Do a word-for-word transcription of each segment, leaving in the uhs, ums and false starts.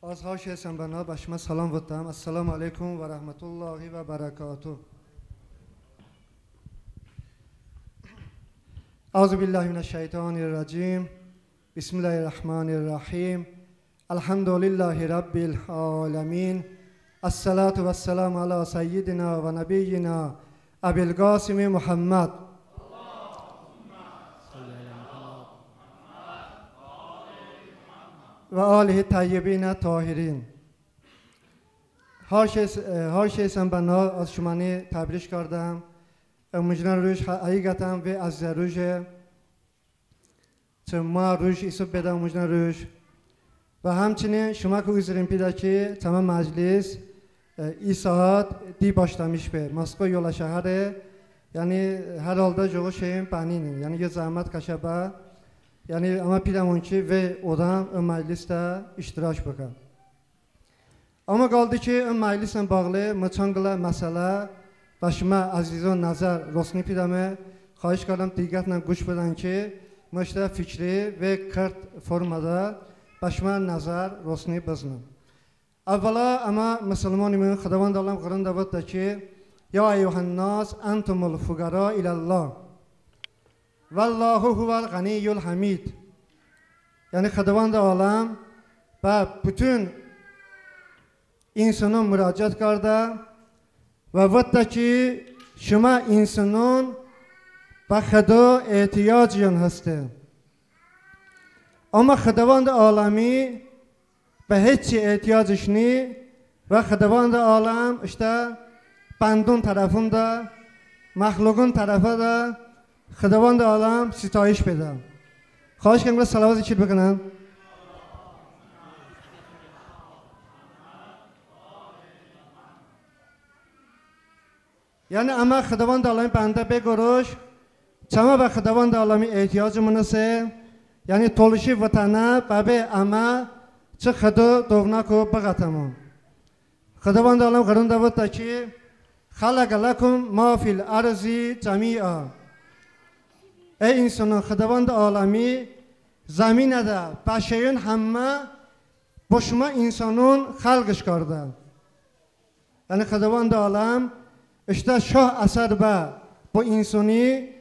Az har şeysən bənav bə şımə səlom votdəm. Əssəlamu əleykum və rəhmətullahi və bərəkatuh. Əuzu billahi minəşşeytanirracim. Bismillahirrahmanirrahim. Əlhəmdulillahi rabbil aləmin. Əssəlatu vəssəlamu əla səyyidinə və nəbiyyinə Əbil Qasimi Muhəmməd və alihi təyyibinə tahirin. Har şey, e, har şeysən bənav az şıməni təbrik kardəm. Imrujnə ruj hə-, həqiqətən vey əzizə ruje. Çı ma ruj hisob bedə ımrujnə ruj. Və həmçinin şıməku üzrım pidə ki, çəmə məclis, e, i saat di başlamış be. Moskva yolə şəhəre, yəni hər halda jıqo şeyin bəninin, yəni yo zəhmət kəşə bə. Yəni əmə pidəmon ki, vey odəm ım məclisədə iştirak bıkə. Əmma qaldı ki, ım məclislə bağlı mı çan qılə məsələ bə şımə əzizon nəzər rosni pidəme. Xahiş kardəm diqqətlə quş bıdən ki, mı ıştə fikri vey kırt formada bə şımə nəzər rosni bızınım. Əvvəla əmə mısılmonimon, Xıdavəndi aləm ğırında votdə ki, "Ya eyyuhənnas, əntumul fuqara iləllah. Vəllahu huvəl ğaniyyul həmid." Yəni Xıdavəndi aləm bə bütün insonon mıraciət kardə və votdə ki, şımə insonon bə Xıdo ehtiyocon heste. Əmma Xıdavəndi aləmi bə hiçi ehtiyocış ni və Xıdavəndi aləm ıştə bəndon tərəfədə, məxluqon tərəfədə Xıdavəndi aləm sitayiş bedə. Xahiş kəm, sələvat zikr bıkənən. Yəni əmə Xıdavəndi aləmi bəndə be qoroş, çəmə bə Xıdavəndi aləmi ehtiyocımon heste, yəni tolışi votənə bəbe əmə çı Xıdo dovnəku bıqətəmon. Xıdavəndi aləm ğırında votdə ki, "Xələqə ləkum ma fil arzi cəmiə." Ey insonon, Xıdavəndi aləmi zəminədə bə şeyon həmmə bo şımə insonon xəlqış kardə. Yəni Xıdavəndi aləm ıştə şah əsər bə bo insoni,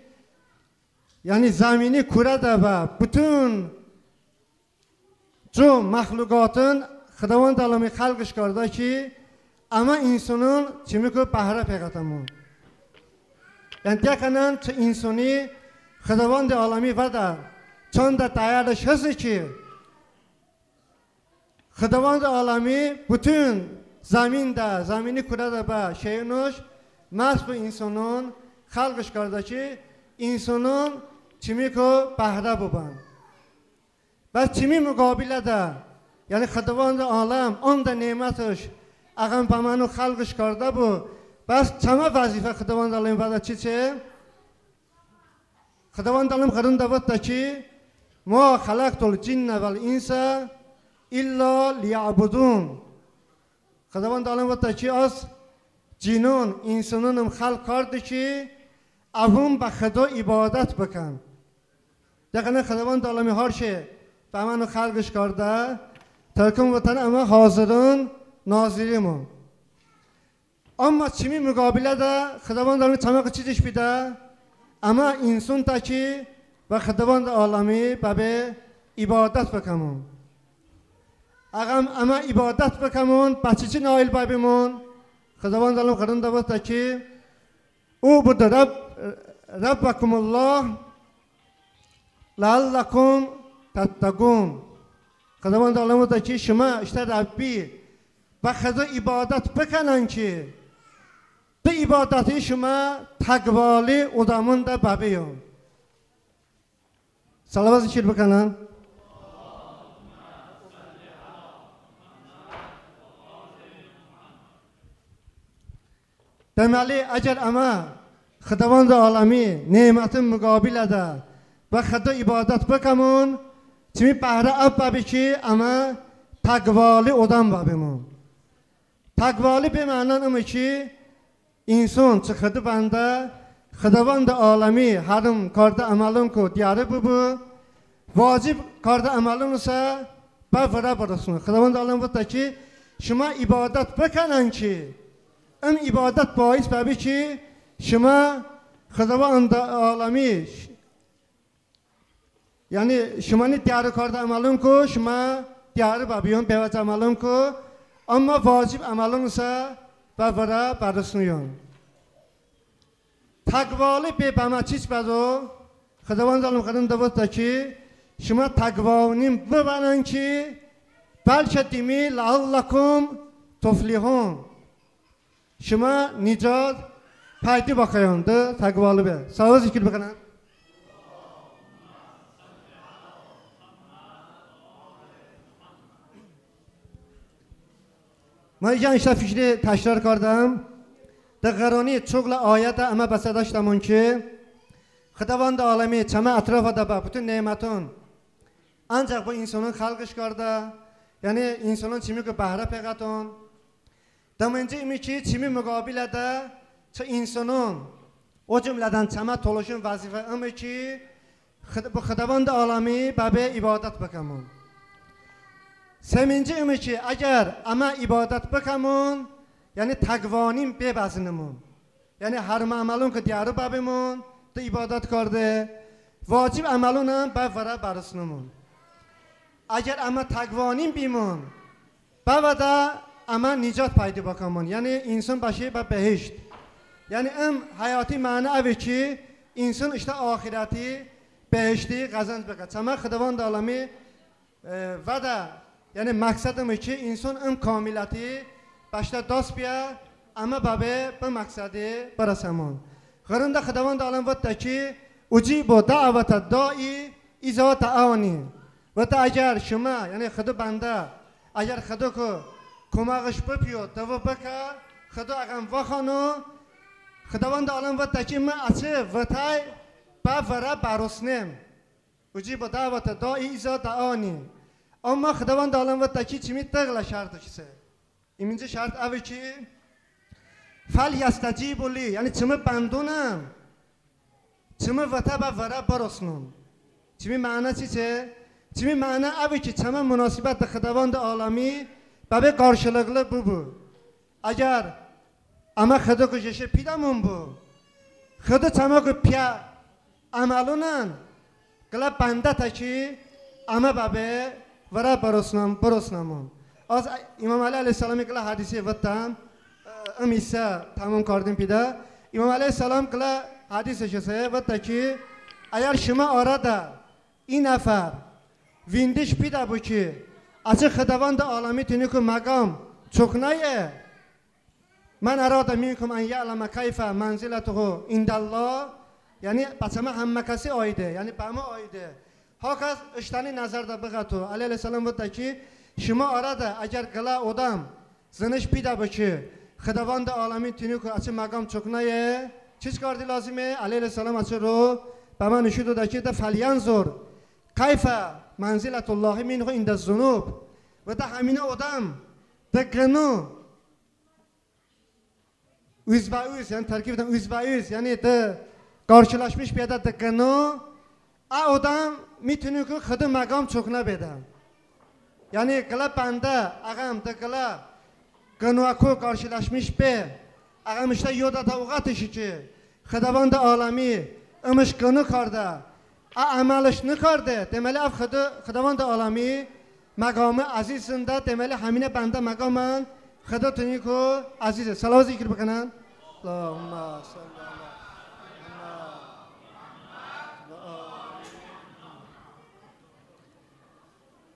yəni zəmini kurədə bə bütün co məxluqoton Xıdavəndi aləmi xəlqış kardə ki, əmə insonon çımiku bəhrə peqətəmon. Yəni diyə kənən çı insoni Xıdavəndi aləmi vədə çandə dəyərış heste ki, Xıdavəndi aləmi bütün zəmində, zəmini kurədə bə şeyonış məhz bo insonon xəlqış kardə ki, insonon çımiku bəhrə bıbən. Bəs çımi mığabilədə, yəni Xıdavəndi aləm andə nemətış əgəm bəməno xəlqış kardəbu, bəs çəmə vəzifə Xıdavəndi aləmi vədə çiçe? Xıdavəndi aləm ğırında votdə ki, "Ma xələqtul cinnə vəl insə illə liyəbudun." Xıdavəndi aləm votdə ki, az cinon, insononım xəlq kardə ki, əvon bə Xıdo ibodət bıkən. Diyə kənən Xıdavəndi aləmi har şey bəməno xəlqış kardə, tırkon votən əmə hazıron nazirimon. Əmma çımi mığabilədə Xıdavəndi aləmi çəməku çiçiş pidə? Əmə inson təki bə Xıdavəndi aləmi bəbe ibodət bıkəmon. Əgəm əmə ibodət bıkəmon, bə çiçi nail bəbimon? Xıdavəndi aləm ğırında votdə ki, "U'budu Rəbb-, Rəbbəkumullah ləəlləkum təttəqun." Xıdavəndi aləm votdə ki, şımə ıştə Rəbbi bə Xıdo ibodət bıkənən ki, bı ibodəti şımə təqvali odəmonədə bəbeyon. Sələvat zikr bıkənən. Deməli, əgər əmə Xıdavəndi aləmi nemətin mığabilədə bə Xıdo ibodət bıkəmon, çımi bəhrə əv bəbe ki, əmə təqvali odəm bəbemon. Təqvali be məno ıme ki, inson çı Xıdo bəndə, Xıdavəndi aləmi hərom kardə əməlonku diyəri bıbu, vacib kardə əməlon isə bə vırə bırosnın. Xıdavəndə aləm votə ki, şımə ibadət bıkənən ki, ım ibadət bois bəbe ki, şımə Xıdavəndə aləmi, yəni şıməni diyəro kardə əməlonku şımə diyəro bəbiyon, bevəcə əməlonku, əmma vacib əməlon isə bə vırə bırosnıyon. Təqvalı be bəmə çiç bədo? Xıdavəndə aləm Ğıronədə votə ki, şımə təqvanin bıbənən ki, bəlkə dimi لعلکم تفلحون, şımə nicat pəydo bıkəyon, de təqvalı be. Sələvot zikr bıkənən. Mı ijən ıştə fikri təkror kardəm. De Ğıroni ço qılə ayədə əmə bəsə dəşdəmon ki, Xıdavəndə aləmi çəmə ətrafədə bə bıtın neməton əncəx bı insonon xəlqış kardə, yəni insonon çımiku bəhrə peqəton. Dıminci ımi ki, çımi mığabilədə çı insonon, o cümlədən çəmə tolışon vəzifə ımi ki, Xıd-, bı Xıdavəndə aləmi bəbe ibadət bıkəmon. Seminci ımi ki, əgər əmə ibadət bıkəmon, yəni təqvanin bebəzınəmon. Yəni hərmə əməlonku diyəro bəbemon, de ibadət karde, vacib əməlonən bə vırə bırosnəmon. Əgər əmə təqvanin bimon, bəvədə əmə nicat pəydo bıkəmon, yəni inson bəşe bə behişt. Yəni ım həyati məno əve ki, inson ıştə axirəti behişti qəzənc bıkə. Çəmə Xıdavəndə aləmi, e, vədə, yəni məqsəd ımi ki, inson ım kamiləti bəştə dast biyə, əmə bəbe bı məqsədi bırəsəmon. Ğıronədə Xıdavəndə aləm votə ki, أجيب دعوة الداع إذا دعان. Votə əgər şımə, yəni Xıdo bəndə, əgər Xıdoku koməqış bıpiyo, dıvo bıkə, Xıdo əğəm vəxano, Xıdavəndə aləm votə ki, mı əçəy votəy bə vırə bırosnem. أجيب دعوة الداع إذا دعان. Əmma Xıdavəndə aləm votə ki, çımi dı qılə şərtış hese. İminci şərt əve ki, فليستجيبوا لي, yəni çımı bəndonən çımı votə bə vırə bırosnon. Çımi məno çiçe? Çımi məno əve ki, çəmə munasibət de Xıdavəndə aləmi bəbe qarşılıqlı bıbu. Əgər əmə Xıdoku jəşe pidəmon bu, Xıdo çəməku piyə əməlonən qılə bəndə təki əmə bəbe vırə bırosnəm, bırosnəmon. Az İmom Əli əleyhissəlomi qılə hədisi votəm, ım hissə təmom kardım pidə. İmom əleyhissəlom qılə hədisış hese, votə ki, əgər şımə arədə i nəfər vindiş pidə bu ki, əçəy Xıdavəndə aləmi tıniku məqam çoknəye, من أراد منكم أن يعلم كيف منزلته عند الله, yəni bə çəmə həmmə kəsi aide, yəni bə mı aide. Ha kəs ıştəni nəzərdə bıqəto. Əli əleyhissəlom votə ki, şımə arədə əgər qılə odəm zınış pidə bu ki, Xıdavəndə aləmi tıniku əçəy məqam çoknəye, çiç karde lozime? Əli əleyhissəlom əçəy ro bəmə nişon doydə ki, de فلينظر كيف منزلة الله منه عند الذنوب. Votə həminə odəm de qıno üzbəüz, yəni tərkibdən üzbəüz, yəni de qarşılaşmış bedə de qıno, ə odəmi tıniku Xıdo məqam çoknə bedə. Yəni qılə bəndə əgəm de qılə qınoəku qarşılaşmış be, əgəm ıştə yodədə oqətışe ki, Xıdavəndə aləmi ımış qıno kardə, ə əməlış nıkarde, deməli əv Xıdo, Xıdavəndə aləmi məqami əziz zındə, deməli həminə bəndə məqamən Xıdo tıniku əzize. Sələvot zikr bıkənən. اللهم صل على محمد.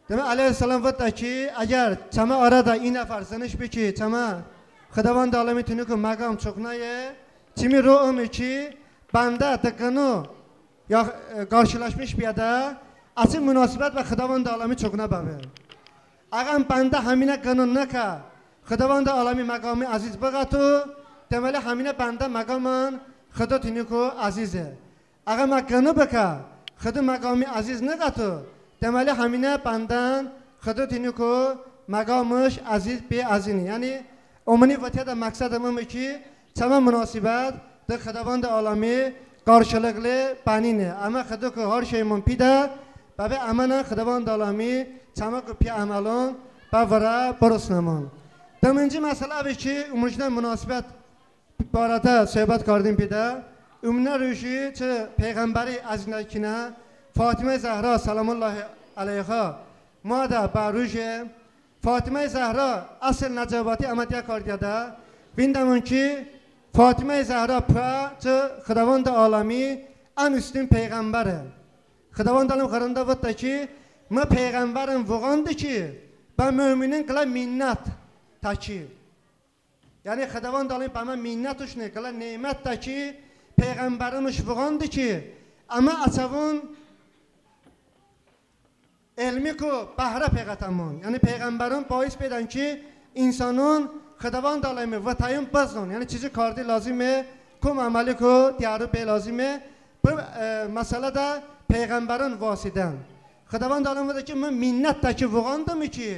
Deməli Əli əleyhissəlom votə ki, əgər çəmə arədə i nəfər zınış bi ki, çəmə Xıdavəndə aləmi tıniku məqam çoknəye, çımi ro ıme ki, bəndə de qıno ya, e, qarşılaşmış bedə, əçəy munasibət bə Xıdavəndə aləmi çoknə bəbe. Əgəm bəndə həminə qıno nıkə, Xıdavəndə aləmi məqami əziz bıqəto, deməli həminə bəndə məqamən Xıdo tıniku əzize. Əgəm ə qıno bıkə, Xıdo məqami əziz nıqəto, deməli həminə bəndən Xıdo tıniku məqamış əziz be əzıni. Yəni omoni voteədə məqsədəm ıme ki, çəmə munasibət de Xıdavəndə aləmi qarşılıqlı bənine. Əmə Xıdoku har şeymon pidə, Bəbe əmənən Xıdavəndi aləmi çəmə piyə əməlon bə vırə bırosnəmon. Dıminci məsələ əve ki, ımrujnə munasibət barədə söhbət kardeyim pidə. Ümrujnə ruji çı peyğəmbəri əzizə kinə Fatiməy Zəhra səlamullahi ələyha moədə bə ruje. Fatiməy Zəhra əsl nəcəbəti əmə diyə kardeyədə vindəmon ki, Fatiməy Zəhra pıə çı Xıdavəndi aləmi ən üstün peyğəmbəre. Xıdavəndi aləm Ğırında votdə ki, mı peyğəmbərım vığandı ki, bə möminin qılə minnət təki. Yəni Xıdavəndi aləm bəmə minnətış ne, qılə nemətdə ki, peyğəmbərımış vığandı ki, əmə əçəvon elmiku bəhrə peqətəmon. Yəni peyğəmbəron bois bedən ki, insonon Xıdavəndi aləmi votəyon bızınon. Yəni çiçi karde lozime, kom əməliku diyəro be lozime. Bı məsələdə peyğəmbəron vosidən. Xıdavəndi aləm votdə ki, mı minnətdə ki vığandım ki,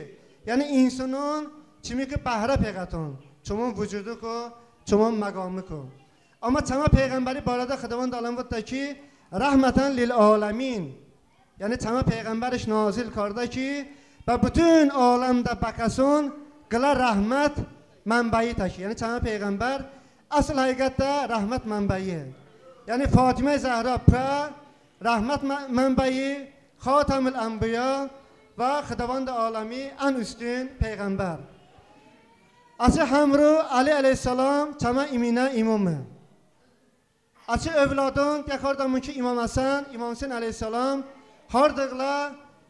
yəni insonon çımiku bəhrə peqəton, çımın vucudiku, çımın məqamiku. Əmma çəmə peyğəmbəri barədə Xıdavəndi aləm votdə ki, rəhmətən lil aləmin. Yəni çəmə peyğəmbərış nazil kardə ki, bə bütün aləmdə bə kəson qılə rəhmət mənbəyi təki. Yəni çəmə peyğəmbər əsl həqiqətdə rəhmət mənbəyiye. Yəni Fatiməy Zəhra pıə rəhmət mənbəyi, Xatəmul Ənbiya və Xıdavəndi aləmi ən üstün peyğəmbər. Əçəy həmro Əli ələyhissəlam çəmə iminə imome. Əçəy övladon diyə kardəmon ki, İmom Həsən, İmom Huseyn ələyhissəlam har dı qılə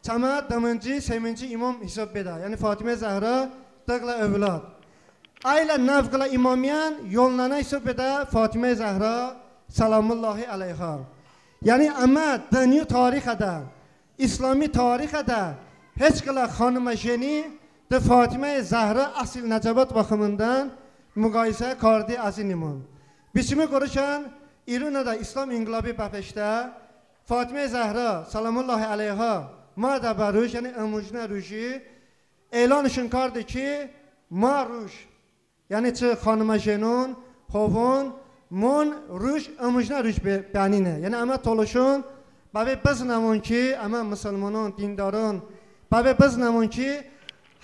çəmə dıminci, seminci imom hisob bedə. Yəni Fatiməy Zəhra dı qılə övlad. Əylə nəv qılə imomiyən yolnənə hisob bedə Fatiməy Zəhra səlamullahi ələyha. Yəni əmə dınyo tarixədə, İslami tarixədə heç qılə xanımə jeni dı Fatiməy Zəhra əsl nəcəbət baxımından muqayisə karde əzınemon. Bı çımi qorəşən İronədə İslam inqilobi bəpeştə Fatiməy Zəhra səlamullahi ələyha moədə bə ruj, yəni ımrujnə ruji elanışon karde ki, moə ruj. Yəni çı xanımə jenon, hovon, mon ruj ımrujnə ruj bənine. Yəni əmə tolışon bəbe bızınəmon ki, əmə mısılmonon, dindaron bəbe bızınəmon ki,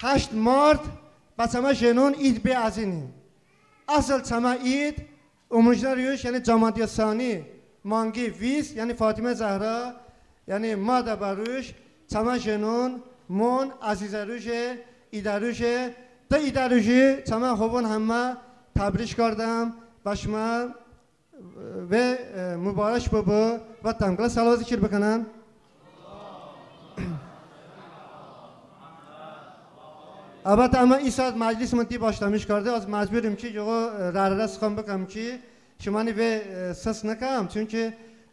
həşt mart bə çəmə jenon id be əzıni. Əsl çəmə id ımrujnə ruj, yəni cəmadiyyə sani, manqi vist, yəni Fatiməy Zəhra, yəni moədə bə ruj çəmə jenon, mon əzizə ruje, idə ruje. Dı idə ruji çəmə hovon həmmə təbrik kardəm, bə şımə ve mubarək bıbu votdəm. Qılə sələvat zikr bıkənən. Əlbəttə əmə i saat məclisımon di başlamış karde, az məcburim ki, yox, rə-rə sıxan bıkəm ki, şıməni ve sıs nıkəm, çünki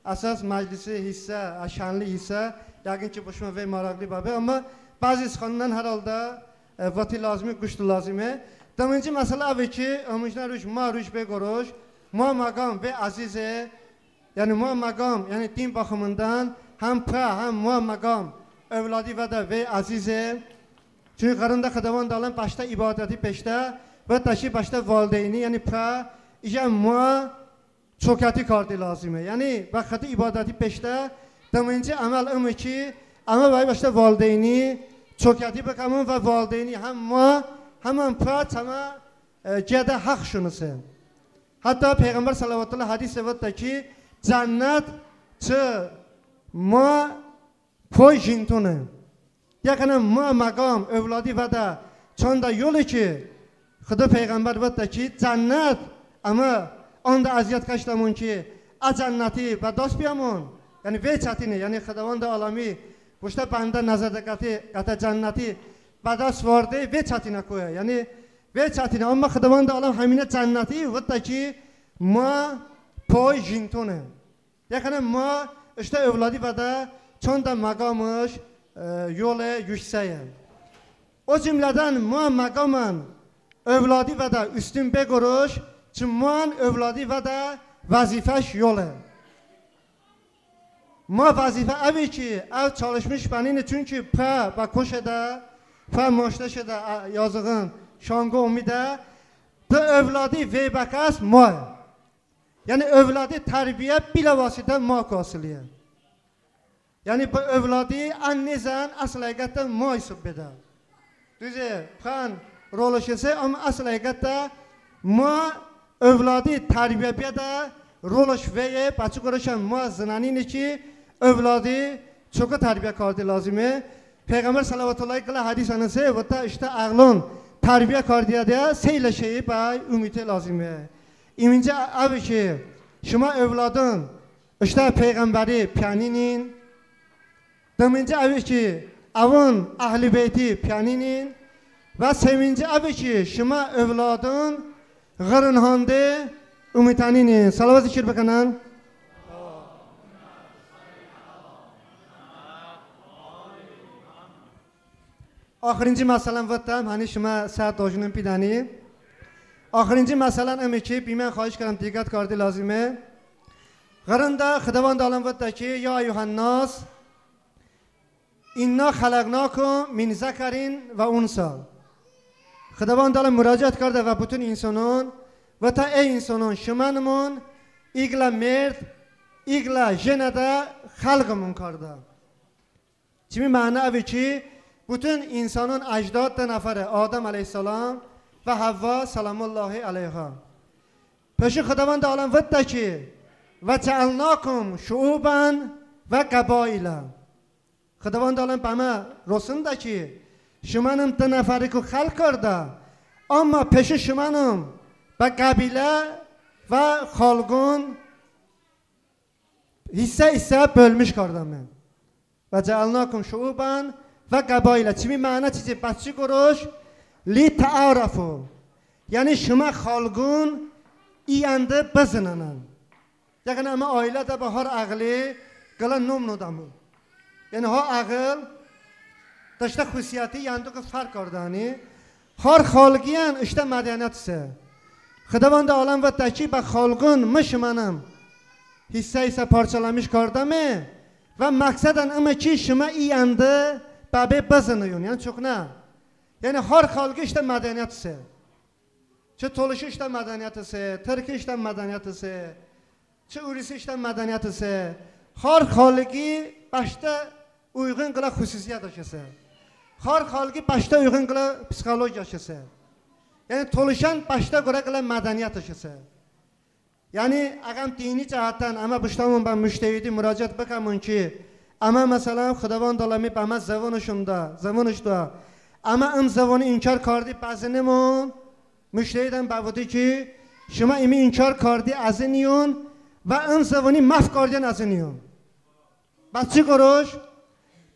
əsas məclisi hissə, şənli hissə yəğın ki, bo şımə ve maraqlı bəbe, əmma bəzi sıxanonən hər halda vote lazıme, quşto lazıme. Dıminci məsələ əve ki, ımrujnə ruj moə ruj be qorəş, moə məqam ve əzize, yəni moə məqam, yəni din baxımından həm pıə, həm moə məqam övladi vədə ve əzize. Çünki Ğırında Xıdavəndi aləm bəştə ibadəti peştə votdə ki, bəştə valideyni, yəni pıə, ijən moə çokəti karde lazıme. Yəni bə Xıdo ibadəti peştə dıminci əməl ıme ki, əmə bəy bəştə valideyni çokəti bıkəmon və valideyni həm moə, həmən pıə çəmə qiyədə həxşone. Hətta Peyğəmbər sələvatullah hədisədə votdə ki, cənnət çı moə poy jintone. Diyə kənən moə məqam övladi vədə çanədə yole ki, Xıdo Peyğəmbər votdə ki, cənnət əmə andə əziyyət kəşdəmon ki, ə cənnəti bə dast biyəmon. Yəni ve çətine, yəni Xıdavəndi aləmi bəştə bəndə nəzədə qəte, qətə cənnəti bə dast varde ve çətinə koye. Yəni ve çətine, əmma Xıdavəndi aləm həminə cənnəti votdə ki, moə poy jintone. Diyə kənən moə ıştə övladi vədə çanədə məqamış yole yüksəye. O cümlədən moə məqamən övladi vədə üstün be qorəş, çı moən övladi vədə vəzifəş yole. Moə vəzifə əve ki, əv çalışmış bənine, çünki pıə bə koşedə, pıə maşteşedə, yazığın şanqo omedə, dı övladi ve bəkəs moəy. Yəni övladi tərbiyə bilavasitə moəku asıliye. Yəni bı övladi ən nezən əsl həqiqətdə moə hisob bedə. Düze, bıxən rolış hese, amma əsl həqiqətdə moə övladi tərbiyə beədə rolış veye, bəçi qorəşən moə zınənin ki, övladi çokə tərbiyə karde lazime. Peyğəmbər sələvatullah qılə hədisədə hese, votə, ıştə əğlon tərbiyə kardeədə se qılə şeyi bəy umute lazime. İminci əve ki, şımə övladon ıştə peyğəmbəri piyəninin. Dıminci əve ki, əvon Əhli-beyti piyəninin. Və seminci əve ki, şımə övladon ğırın hande umutəninin. Sələvat zikr bıkənən. Axırıncı məsələn votdəm, həni şımə sə dojnın pidəni. Axırıncı məsələn ıme ki, bimən xahiş kardəm, diqqət karde lazime. Ğırında Xıdavəndə aləm votdə ki, ya əyyuhən-nas, inna xələqnakum min zəkərin və unsa. Xıdavəndə aləm mıraciət kardə və bütün insonon, votə, ey insonon, şımənımon iqlə merd, iqlə jenədə xəlqımon kardə. Çımi məno əve ki, bütün insonon əcdod dı nəfəre, Adəm əleyhissəlam və Həvva sələmullahi əleyha. Peşo Xıdavəndə aləm votdə ki, və cəəlnakum şuubən və qəbailə. Xıdavəndə aləm bəmə rosonədə ki, şımənım dı nəfəriku xəlq kardə, amma peşo şımənım bə qəbilə və xalqon hissə-hissə bölmüş kardəme. Və cəəlnakum şuubən və qəbailə. Çımi məno çiçe? Bəçi qorəş? Li təarafu. Yəni şımə xalqon iyəndı bızınənən. Yəni əmə ailədə bə har əğıli qılə nom nodəmon. Yəni har əğıl de ıştə xususiyəti iyəndıku fərq kardəni. Har xalqiyən ıştə mədəniyət hese. Xıdavəndə aləm votdə ki, bə xalqon mı şımənım hissə-hissə parçalamış kardəme və məqsədən ıme ki, şımə iyəndı bəbe bızınəyon, yəni çok nə. Yəni har xalqi ıştə mədəniyət hese. Çı tolışi ıştə mədəniyət hese, tırki ıştə mədəniyət hese, çı urusi ıştə mədəniyət hese. Har xalqi bəştə uyğun qılə xususiyətış hese. Har xalqi bəştə uyğun qılə psixologiyəş hese. Yəni tolışən bəştə qorə qılə mədəniyətış hese. Yəni əgəm dini cəhətdən əmə bıştəmon bə müctəhidi mıraciət bıkəmon ki, əmə məsələn Xıdavəndə aləmi bəmə zıvonış doə, zıvonış doə, əmə ım zıvoni inkar karde bəzınemon, müctəhidən bəvote ki, şımə ımi inkar karde əzıniyon və ım zıvoni məhv kardeyən əzıniyon. Bəçi qorəş?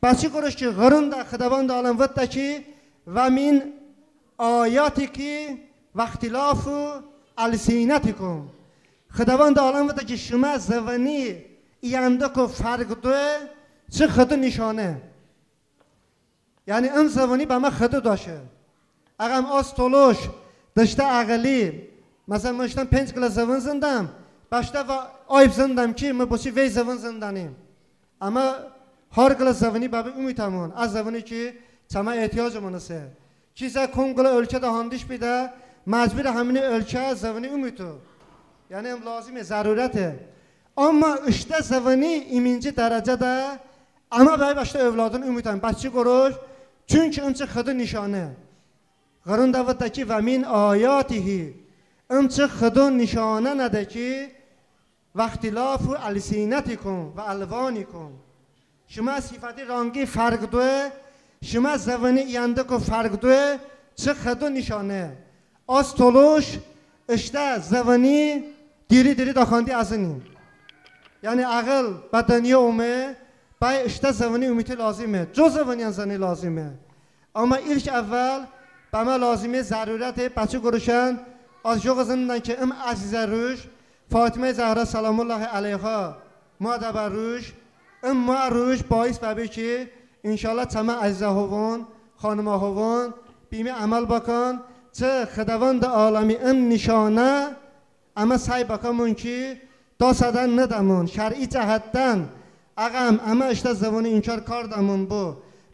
Bəçi qorəş ki, Ğıronədə Xıdavəndə aləm votdə ki, və min ayatihi ixtilafu əlsinətikum. Xıdavəndə aləm votdə ki, şımə zıvoni iyəndıku fərq doe çı Xıdo nişanəy. Yəni ım zıvoni bəmə Xıdo doəşe. Əgəm az tolış de ıştə əğıli, məsələn, mı ıştən penc qılə zıvon zındəm, bəştə və ayb zındəm ki, mı boçi vey zıvon zındənim. Əmə har qılə zıvoni bəbe umutəmon, ə zıvoni ki, çəmə ehtiyocımon hese. Ki sə kom qılə ölkədə handeş bedə, məcbur həmini ölkə zıvoni umuto. Yəni ım lazime, zərurəte. Amma ıştə zıvoni iminci dərəcədə əmə bəy bəştə övladon umutəmon. Bəçi qorəş? Çünki ım çı Xıdo nişanəy. Ğıronədə votdə ki, və min ayatihi. Im çı Xıdo nişanənədə ki, və ixtilafu əlsinətikum və əlvanikum. Şımə sifəti ranqi fərq doe, şımə zıvoni iyəndıku fərq doe çı Xıdo nişanəy. Az tolış ıştə zıvoni diri-diri dəxande əzınim. Yəni əğıl bə dınyo ome, bəy ıştə zıvoni umute lazime, co zıvoniyən zıne lazime. Amma ilk əvvəl bəmə lazime, zərurəte. Bəçi qorəşən? Az jıqo zındən ki, ım əzizə ruj, Fatiməy Zəhra sələmullahi əleyha moədə bə ruj, ım moə ruj bais bəbe ki, inşallah çəmə əzizə hovon, xanımə hovon bime əməl bıkən, çı Xıdavəndə aləmi ım nişanə əmə səy bıkəmon ki, dastədən nıdəmon. Şəri cəhətdən əgəm əmə ıştə zıvoni inkar kardəmon bu,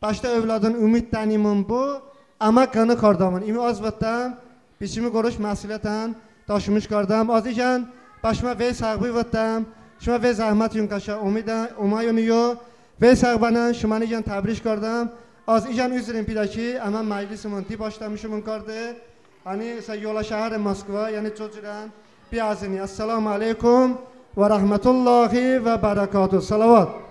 bəştə övladon umut dənimon bu, əmə qıno kardəmon. İmi az votdəm, bı çımi qorəş məsuliyyətən daşımış kardəm. Az ijən bə şımə vey səğ bıvotdəm, şımə vey zəhmətiyon kəşə oməyon iyo, Vey səğ bıbən, şıməniyən təbrik kardəm. Az ijən üzrım pidə ki, əmə məclisımon di başlamışımon karde. Həni sə yolə şəhər Moskva, yəni co cürən biyəzıni. Əssəlamu əleykum və rəhmətullahi və bərəkatuh. Salavat.